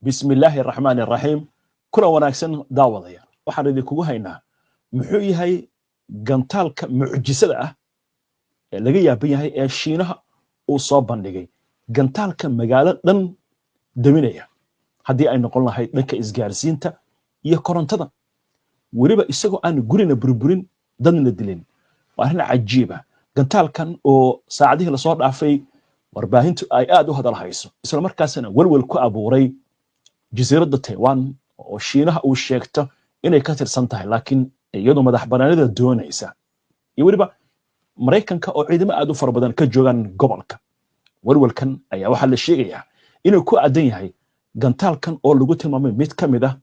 Bismillaahi araxmaani araxiim. Kulan wanaagsan, daawadayaal. Waxaan idinkugu haynaa muxuu yahay gantaalka mucjisada ah ee laga yaaban yahay ee Shiinaha uu soo bandhigay, gantaalka magaalo dhan daminaya haddii ay noqon lahayd dhanka isgaarsiinta iyo korontada, weliba isagoo aan gurina burburin, dadna dilin. Waa arrin cajiiba gantaalkan oo saacadihii lasoo dhaafay warbaahintu ay aad u hadal hayso, isla markaasna welwel ku abuuray jasiiradda Taiwan oo Shiinaha uu sheegto inay ka tirsan tahay, laakiin iyadu madax banaanida doonaysa, iyo weliba Maraykanka oo ciidamo aad u fara badan ka joogaan gobolka. Welwelkan ayaa waxaa la sheegayaa inuu ku aadan yahay gantaalkan oo lagu tilmaamay mid ka mid ah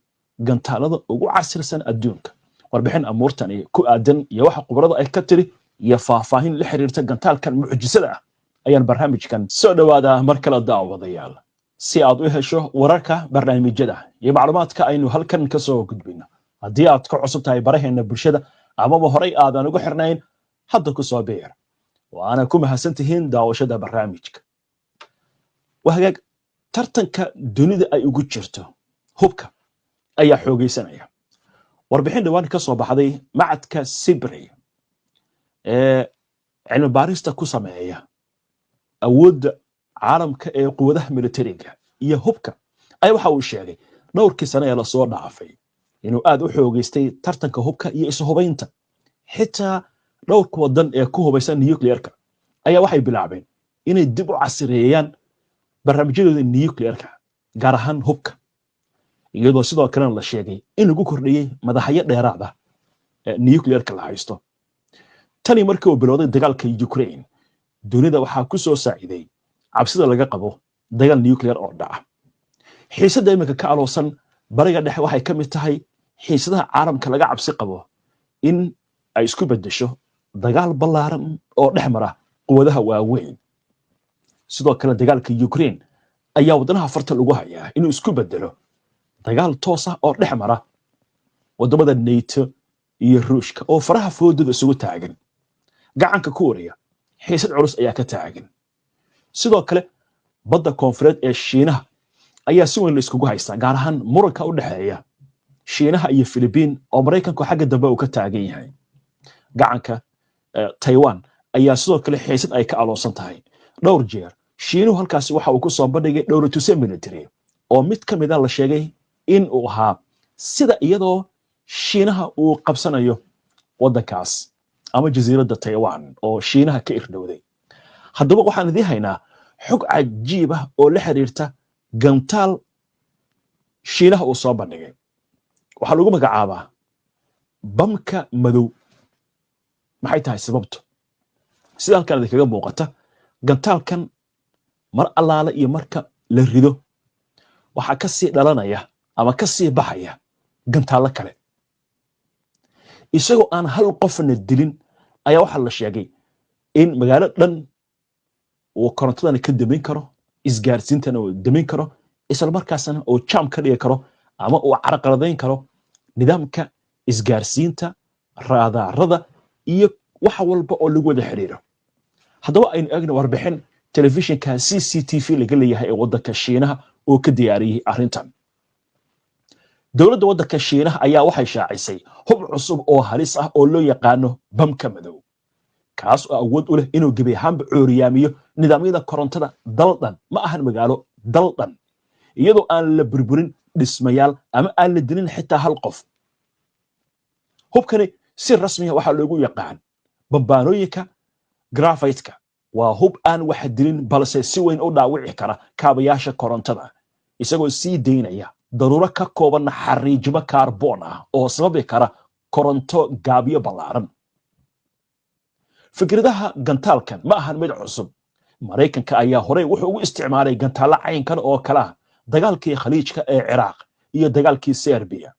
gantaalada ugu casirsan adduunka. Warbixin amuurtan ku aadan iyo waxa khubarada ay ka tiri iyo faahfaahin la xiriirta gantaalkan mucjisada ah ayaan barnaamijkan. Soo dhowaada mar kale, daawadayaal. Si aad u hesho wararka, barnaamijyada iyo macluumaadka aynu halkan ka soo gudbino, haddii aad ka cusub tahay baraheena bulshada amaba horay aadan ugu xirnayn, hadda ku soo biir. Waana ku mahadsan tihiin daawashada barnaamijka. Wahagaag, tartanka dunida ay ugu jirto hubka ayaa xoogaysanaya. Warbixin dhowaan ka soo baxday macadka SIPRI ee cilmi baarista ku sameeya awoodda caalamka ee quwadaha militariga iyo hubka ayaa waxa uu sheegay dhowrkii sane ee lasoo dhaafay inuu aad u xoogaystay tartanka hubka iyo ishubaynta. Xitaa dhowrka wadan ee ku hubaysan nuclearka ayaa waxay bilaabeen inay dib u casireeyaan barnaamijyadooda nuclearka, gaar ahaan hubka, iyadoo sidoo kalena la sheegay in lagu kordhiyey madaxyo dheeraad ah ee nuclearka la haysto. Tani markii uu bilowday dagaalka Ukraine, dunida waxaa ku soo saaciday cabsida laga qabo dagaal nuclear oo dhaca. Xiisadda iminka ka aloosan Bariga Dhexe waxay ka mid tahay xiisadaha caalamka laga cabsi qabo in ay isku beddesho dagaal ballaaran oo dhex mara quwadaha waaweyn. Sidoo kale dagaalka Ukraine ayaa wadnaha farta lagu hayaa inuu isku beddelo dagaal toos ah oo dhex mara waddamada NATO iyo Ruushka oo faraha foodada isugu taagan. Gacanka Kuuriya xiisad culus ayaa ka taagan. Sidoo kale badda koonfureed ee Shiinaha ayaa si weyn la iskugu haystaa, gaar ahaan muranka u dhexeeya Shiinaha iyo Filibiin oo Maraykanku xagga dambe uu ka taagan yahay. Gacanka Taiwan ayaa sidoo kale xiisad ay ka aloosan tahay. Dhowr jeer Shiinuhu halkaasi waxa uu ku soo bandhigay dhowratuse military oo mid ka mid a la sheegay in uu ahaa sida iyadoo Shiinaha uu qabsanayo waddankaas ama jasiiradda Taiwan oo Shiinaha ka irdhowday. Haddaba waxaan idiin haynaa xog cajiib ah oo la xiriirta gantaal Shiinaha uu soo bandhigay. Waxaa lagu magacaabaa bamka madow. Maxay tahay sababtu? Sida halkan idinkaga muuqata, gantaalkan mar allaale iyo marka la rido waxaa ka sii dhalanaya ama ka sii baxaya gantaallo kale, isagoo aan hal qofna dilin. Ayaa waxaa la sheegay in magaalo dhan uu korontadana ka damin karo, isgaarsiintana uu damin karo, isla markaasna uu jam ka dhigi karo ama uu carqaladayn karo nidaamka isgaarsiinta, raadaarada iyo wax walba oo lagu wada xiriiro. Haddaba aynu eegno warbixin telefishinka CCTV laga leeyahay ee waddanka Shiinaha oo ka diyaariyey arrintan. Dowladda waddanka Shiinaha ayaa waxay shaacisay hub cusub oo halis ah oo loo yaqaano bamka madow, kaas oo awood u leh inuu gebi ahaanba cooriyaamiyo nidaamyada korontada dal dhan, ma ahan magaalo, dal dhan, iyadoo aan la burburin dhismayaal ama aan la dilin xitaa hal qof. Hubkani si rasmiya waxaa loogu yaqaan bambaanooyinka graphite-ka. Waa hub aan wax dilin, balse si weyn u dhaawici kara kaabayaasha korontada, isagoo sii daynaya daruuro ka kooban xariijimo kaarboon ah oo sababi kara koronto gaabyo ballaaran. Fikradaha gantaalkan ma ahan mid cusub. Maraykanka ayaa horey wuxuu ugu isticmaalay gantaallo caynkan oo kale ah dagaalkii Khaliijka ee Ciraaq iyo dagaalkii Serbiya,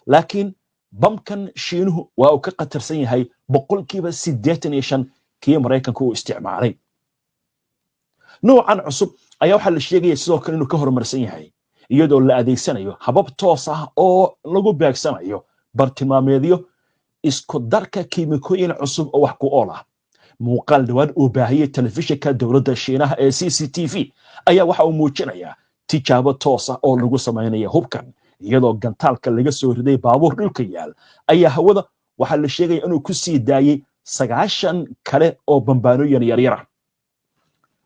laakiin bamkan Shiinuhu waa uu ka khatarsan yahay 85% kii Maraykanka uu isticmaalay. Noocan cusub ayaa waxaa la sheegaya sidoo kale inuu ka horumarsan yahay, iyadoo la adeegsanayo habab toos ah oo lagu beegsanayo bartilmaameedyo, isku darka kiimikooyin cusub oo wax ku ool ah. Muuqaal dhowaan uu baahiyey telefishinka dowladda Shiinaha ee CCTV ayaa waxa uu muujinayaa Tijaabo toos ah oo lagu samaynaya hubkan, iyadoo gantaalka laga soo riday baabuur dhulka yaal, ayaa hawada waxaa la sheegaya inuu ku sii daayey 90 kale oo bambaanooyin yaryara.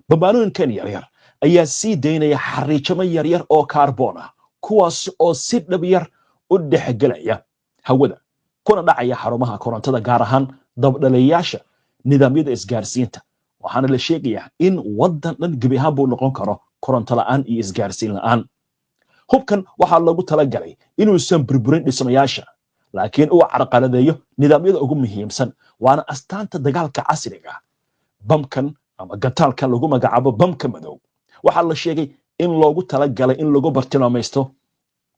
Bambaanooyinkan yaryar ayaa sii daynaya xariijamo yaryar oo kaarboon ah, kuwaas oo si dhab yar u dhexgelaya hawada kuna dhacaya xarumaha korontada, gaar ahaan dabdhalayaasha nidaamyada isgaarsiinta. Waxaana la sheegayaa in waddan dhan gebi ahaan buu noqon karo koronto la'aan iyo isgaarsiin la'aan. Hubkan waxaa loogu talagalay inuusan burburin dhismayaasha, laakiin uu carqaladeeyo nidaamyada ugu muhiimsan, waana astaanta dagaalka casriga. Bamkan ama gantaalkan lagu magacaabo bamka madow waxaa la sheegay in loogu talagalay in lagu bartilmaamaysto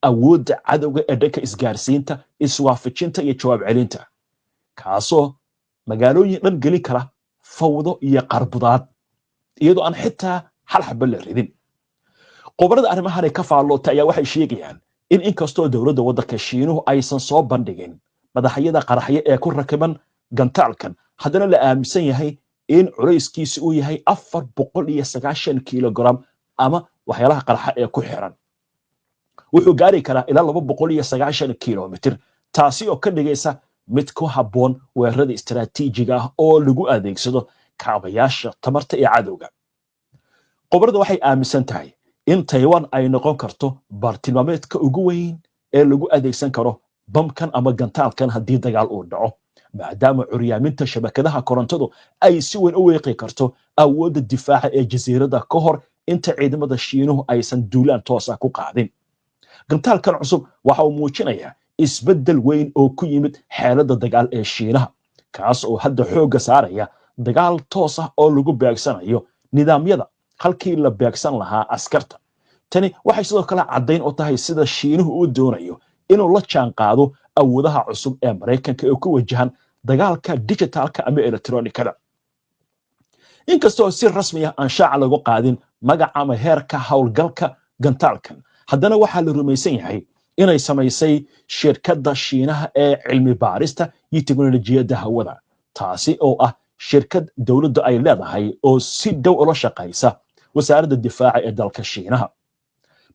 awoodda cadowga ee dhanka isgaarsiinta, iswaafajinta iyo jawaab celinta, kaasoo magaalooyin dhan gelin kara fawdo iyo qarbudaad iyadoo aan xitaa hal xaba la ridin. Khubarada arrimahan ka faallootay ayaa waxay sheegayaan in inkastoo dowladda waddanka Shiinuhu aysan soo bandhigin madaxyada qaraxyo ee ku rakiban gantaalkan, haddana la aaminsan yahay in culayskiisu uu yahay 490 kilogram ama waxyaalaha qarxa ee ku xiran wuxuu gaari karaa ilaa 290 kilomitir, taasi oo ka dhigaysa mid ku habboon weerarada istaraatiijiga ah oo lagu adeegsado kaabayaasha tamarta ee cadowga. Khubarada waxay aaminsan tahay in Taiwan ay noqon karto bartilmaameedka ugu weyn ee lagu adeegsan karo bamkan ama gantaalkan haddii dagaal uu dhaco, maadaama curyaaminta shabakadaha korontadu ay si weyn u weeqi karto awoodda difaaca ee jasiiradda ka hor inta ciidamada Shiinuhu aysan duulaan toosa ku qaadin. Gantaalkan cusub waxa uu muujinayaa isbeddel weyn oo ku yimid xeeladda dagaal ee Shiinaha, kaas oo hadda xoogga saaraya dagaal toos ah oo lagu beegsanayo nidaamyada halkii la beegsan lahaa askarta. Tani waxay sidoo kale caddayn u tahay sida Shiinuhu uu doonayo inuu la jaan qaado awoodaha cusub ee Maraykanka ee ku wajahan dagaalka dijitaalka ama elektronikada. Inkastoo si rasmi ah aan shaaca lagu qaadin magaca ama heerka howlgalka gantaalkan, haddana waxaa la rumaysan yahay inay samaysay shirkadda Shiinaha ee cilmi baarista iyo teknolojiyadda hawada, taasi oo ah shirkad dowladdu ay leedahay oo si dhow ula shaqaysa wasaaradda difaaca ee dalka Shiinaha.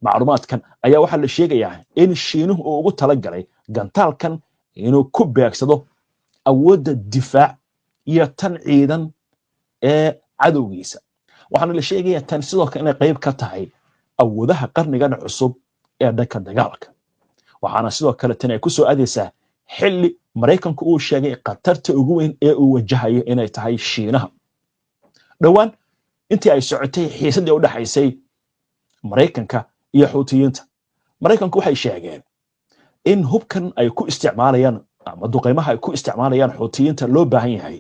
Macluumaadkan ayaa waxaa la sheegayaa in Shiinuhu uu ugu talagalay gantaalkan inuu ku beegsado awoodda difaac iyo tan ciidan ee cadowgiisa. Waxaana la sheegayaa tan sidoo kale inay qayb ka tahay awoodaha qarnigan cusub ee dhanka dagaalka. Waxaana sidoo kale tan ay ku soo aadaysaa xilli Maraykanku uu sheegay khatarta ugu weyn ee uu wajahayo inay tahay Shiinaha. Dhowaan intii ay socotay xiisaddii u dhexaysay Maraykanka iyo Xuutiyiinta, Maraykanku waxay sheegeen in hubkan ay ku isticmaalayaan ama duqaymaha ay ku isticmaalayaan Xuutiyiinta loo baahan yahay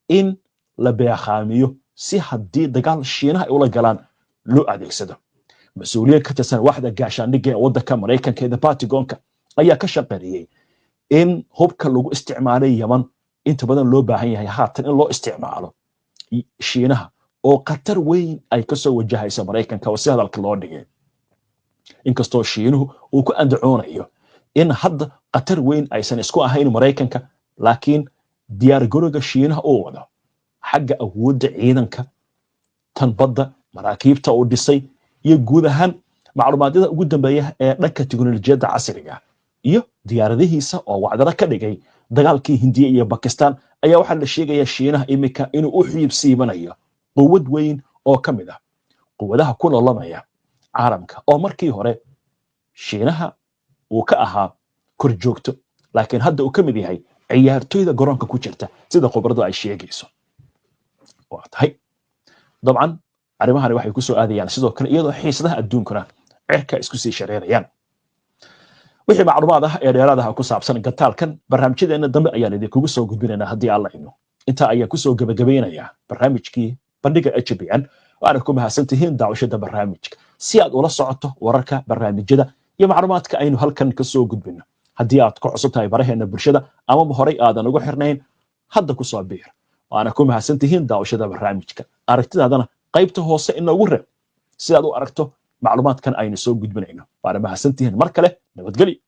in la beekhaamiyo si haddii dagaal Shiinaha ay ula galaan loo adeegsado. Mas-uuliyiin ka tirsan waaxda gaashaandhigga ee waddanka Maraykanka ee Pentagonka ayaa ka shaqeeyey in hubka lagu isticmaalay Yaman inta badan loo baahan yahay haatan in loo isticmaalo Shiinaha, oo khatar weyn ay kasoo wajahaysa Maraykanka oo si hadalka loo dhigay. Inkastoo Shiinuhu uu ku andacoonayo in hadda khatar weyn aysan isku ahayn Maraykanka, laakiin diyaargarowga Shiinaha uu wado xagga awoodda ciidanka, tan badda, maraakiibta uu dhisay iyo guud ahaan macluumaadyada ugu dambeeya ee dhanka teknolojiyadda casriga iyo diyaaradihiisa oo wacdaro ka dhigay dagaalkii Hindiya iyo Bakistan, ayaa waxaa la sheegayaa Shiinaha iminka inuu u xiibsiibanayo quwad weyn oo ka mid ah quwadaha ku loolamaya caalamka, oo markii hore Shiinaha uu ka ahaa korjoogto, laakiin hadda uu ka mid yahay ciyaartoyda garoonka ku jirta, sida khubaradu ay sheegayso. Waa tahay, dabcan arrimahani waxay ku soo aadayaan sidoo kale iyadoo xiisadaha adduunkuna cirka isku sii shareerayaan. Wixii macluumaad ah ee dheeraadaha ku saabsan gantaalkan barnaamijyadeena dambe ayaan idinkugu soo gudbinaynaa haddii Alla ino. Intaa ayaan kusoo gebagabaynayaa barnaamijkii bandhiga HBN, waana ku mahadsan tihiin daawashada barnaamijka. Si aad ula socoto wararka, barnaamijyada iyo macluumaadka aynu halkan kasoo gudbino, haddii aad ku cusub tahay baraheena bulshada amaba horay aadan ugu xirnayn, hadda kusoo biir. Waana ku mahadsan tihiin daawashada barnaamijka. Aragtidaadana qaybta hoose inoogu reeb si aad u aragto macluumaadkan aynu soo gudbinayno. Waana mahadsan tihiin mar kale. Nabadgelyo.